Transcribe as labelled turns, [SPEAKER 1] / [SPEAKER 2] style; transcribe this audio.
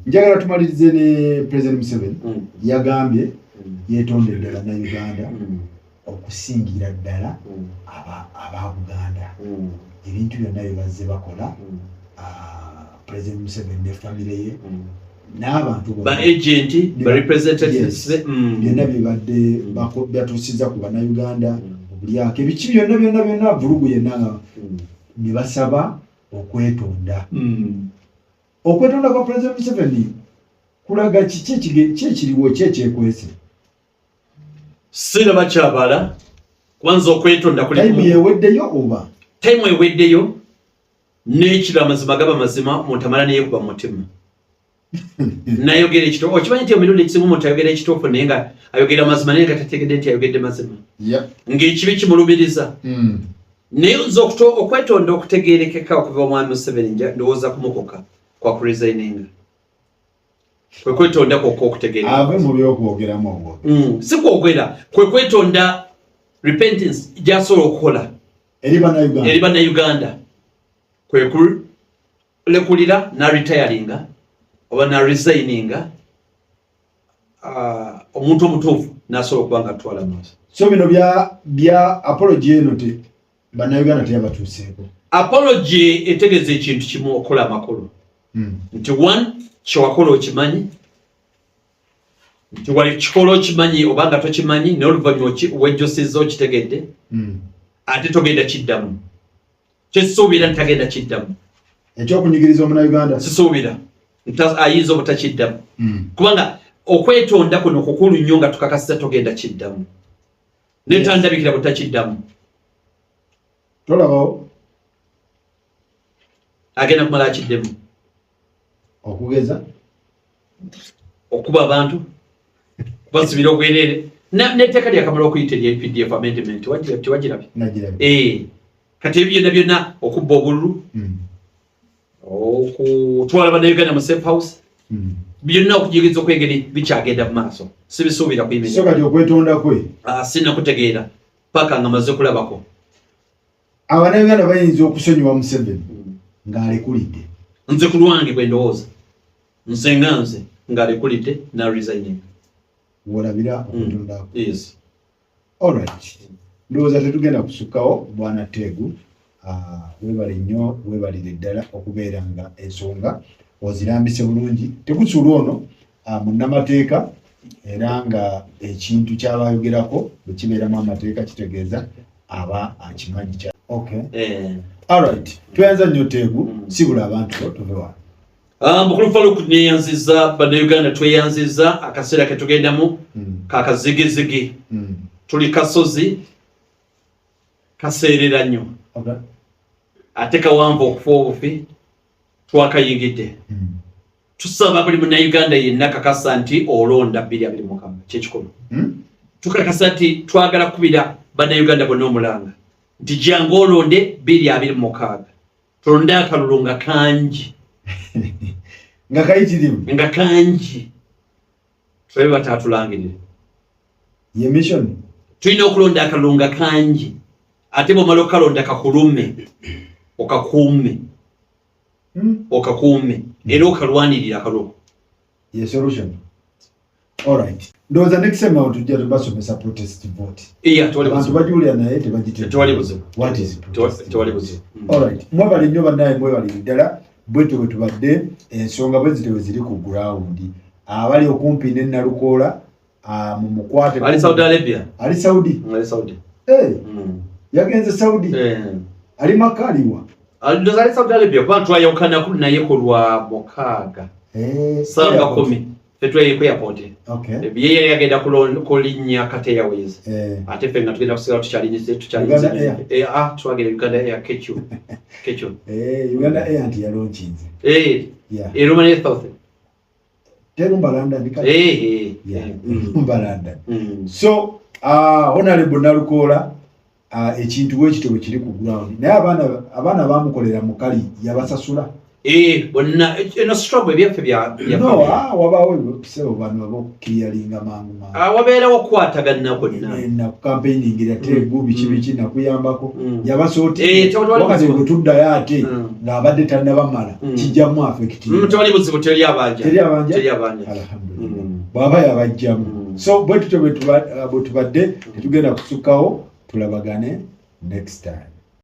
[SPEAKER 1] Njagala tumalirize ne President Museveni. Yagambye yetondedde Bannayuganda, okusingira ddala aba Buganda, ebintu byonna bye bazze bakola, President Museveni ne famire ye n'abantu
[SPEAKER 2] ba agent, ba representatives.
[SPEAKER 1] Byonna byebadde byatuusiza ku Bannayuganda, obulyako, ebiki byonna byonna byonna, vulugu yenna, nga ne basaba okwetonda. Okwetonda kwa President Museveni kulaga kiki? Ki ekiriwo? Ki ekyekwese?
[SPEAKER 2] Siraba kyabala, kubanza okwetonda kuli
[SPEAKER 1] Time yeweddeyo oba?
[SPEAKER 2] Time eweddeyo. N'ekiro amazima gaba mazima, omuntu amala neyekuba mu mutima nayogera ekituufu. Okimanyi nti emirundi ekisinga omuntu ayogera ekituufu naye nga ayogera mazima, naye nga tategedde nti ayogedde mazima, ng'ekibi kimulumiriza. Naye nze okwetonda okutegerekeka okuva omwami Museveni, ndowooza kumukoka kwa kuresigninga, kwe kwetonda kwokka okutegeereka.
[SPEAKER 1] Ave mu byokwogeramu obwo.
[SPEAKER 2] Si kwogera, kwe kwetonda, repentance gyasobola okukola
[SPEAKER 1] eri Bannayuganda.
[SPEAKER 2] Eri Bannayuganda, kwe kulekulira na retiringa oba na resigninga, omuntu omutuufu nasobola okuba nga atwala maaso.
[SPEAKER 1] So bino bya apology eno, te Bannayuganda teyabatuuseeko.
[SPEAKER 2] Apology etegeeza ekintu kimu, okukola amakulu nti one, kyewakola okimanyi nti wali kikola okimanyi oba nga tokimanyi, naye oluvannyuma wejjusizza, okitegedde, ate togenda kiddamu. Kyesisuubira nti tagenda kiddamu.
[SPEAKER 1] Ekyokunyigiriza Omunnayuganda.
[SPEAKER 2] Sisuubira nti ayinza obutakiddamu, kubanga okwetonda kuno kukulu nnyo nga tukakasiza togenda kiddamu, naye tandabikira butakiddamu.
[SPEAKER 1] Tolabawo.
[SPEAKER 2] Agenda kumala akiddemu.
[SPEAKER 1] Okugeza?
[SPEAKER 2] Okuba abantu kubasibira obwereere. N'etteeka lyakamala okuyita erya UPDF amendment, tewagirabye?
[SPEAKER 1] Nagirabye.
[SPEAKER 2] Eh, kati ebyo byonna byonna, okubba obululu, okutwala Bannayuganda mu safe house, byonna okunyigiriza okwengeri bikyagenda mu maaso, sibisuubira
[SPEAKER 1] So
[SPEAKER 2] kuyimirira.
[SPEAKER 1] Kati okwetonda kwe
[SPEAKER 2] Ah, sinakutegeera paka nga maze kulabako.
[SPEAKER 1] Abannayuganda bayinza okusonyiwa Museveni ng'alekulidde?
[SPEAKER 2] Nze ku lwange bwe ndowooza, nze nga nze, ng'alekulidde na resigning.
[SPEAKER 1] Wolabira okwetonda kwe?
[SPEAKER 2] Yes.
[SPEAKER 1] Alright, ndowooza tetugenda kusukkawo. Bwana Teegu, webale nnyo, webalire ddala okubeera nga ensonga ozirambise bulungi. Tekusuula ono munnamateeka, era nga ekintu kyabayogerako bwe kibeeramu amateeka kitegeeza aba akimanyi kya okay.
[SPEAKER 2] Eh.
[SPEAKER 1] Alright, tweyanza nnyo Teegu. Sibula abantu bo tuve wano.
[SPEAKER 2] Ah, mukulu Faruk, neyanziza Bannayuganda, tweyanziza. Akaseera ketugendamu kakazigizigi. Tuli kasozi kaseerera nnyo, ate kawanvu okufa obufi. Twakayingidde. Tusaba buli Munnayuganda yenna kakasa nti olonda 2026, kyekikulu. Tukakasa nti twagala kukubira Bannayuganda bonna omulanga nti jangu olonde 2026, tulonde akalulu nga kangi.
[SPEAKER 1] Nga kayitirivu.
[SPEAKER 2] Nga kangi, tulabe bataatulangirire.
[SPEAKER 1] Ye mission.
[SPEAKER 2] Tulina okulonda akalulu nga kangi, ate bwomala okukalonda kakulume, okakuume. Okakuume era okalwanirira akalulu.
[SPEAKER 1] Ye solution. Alright, ndowooza next time awo tujja tubasomesa protest vote.
[SPEAKER 2] Iya, tewali
[SPEAKER 1] Abantu
[SPEAKER 2] buzibu.
[SPEAKER 1] bagiwulira naye tebagitegeera.
[SPEAKER 2] Tewali buzibu.
[SPEAKER 1] What is protest?
[SPEAKER 2] Tewali buzibu.
[SPEAKER 1] Alright, mwebale nnyo bannaye, mwebale ddala. Bwetyo bwe tubadde, ensonga bwe zityo bwe ziri ku ground. Abali okumpi ne Nalukoola, mumukwate.
[SPEAKER 2] Ali Saudi Arabia.
[SPEAKER 1] Ali Saudi?
[SPEAKER 2] Ali Saudi.
[SPEAKER 1] Hey, yagenze Saudi?
[SPEAKER 2] Eh.
[SPEAKER 1] Ali Makka, aliwa?
[SPEAKER 2] Ndowooza ali Saudi Arabia, kuba twayawukana naye ku lwa mukaaga.
[SPEAKER 1] Eh,
[SPEAKER 2] sanga
[SPEAKER 1] airport.
[SPEAKER 2] 10 fetwaye ku airport. Ye yali agenda kulinnya Qatar Airways. Ate ffe nga tugenda kusigala tukyalinyize tukyalinyize.
[SPEAKER 1] Uganda Air.
[SPEAKER 2] Eh, ah, twagenda Uganda Air, KQ KQ.
[SPEAKER 1] Eh, Uganda Air nti yalaunchinze.
[SPEAKER 2] Eh.
[SPEAKER 1] Yeah.
[SPEAKER 2] Eruma ne South.
[SPEAKER 1] Terumba London kati.
[SPEAKER 2] Eh eh.
[SPEAKER 1] Yeah. Erumba London. So Honorable Nalukoola, ekintu bwekityo bwe kiri ku ground, naye abaana bamukolera mukali yabasasula.
[SPEAKER 2] Eh, bonna eno struggle ebyaffe bya bya
[SPEAKER 1] No,
[SPEAKER 2] family.
[SPEAKER 1] ah, wabaawo ebisebo bano ab'okukiriyalinga mangu mangu.
[SPEAKER 2] Ah, wabeerawo okukwatagana kwonna.
[SPEAKER 1] Nakukampeiningira teegu biki biki nakuyambako. Yabasooti
[SPEAKER 2] Eh, tewali
[SPEAKER 1] wakati
[SPEAKER 2] buzibu.
[SPEAKER 1] bwe tuddayo ate ng'abadde tannabamala kijjamu affecti.
[SPEAKER 2] Tewali buzibu, teri abanja.
[SPEAKER 1] Teri abanja?
[SPEAKER 2] Teri abanja.
[SPEAKER 1] Alhamdulillah. Bw'aba yabajjamu. So bwe tutyo bwe tubadde tetugenda kusukkawo, tulabagane next time.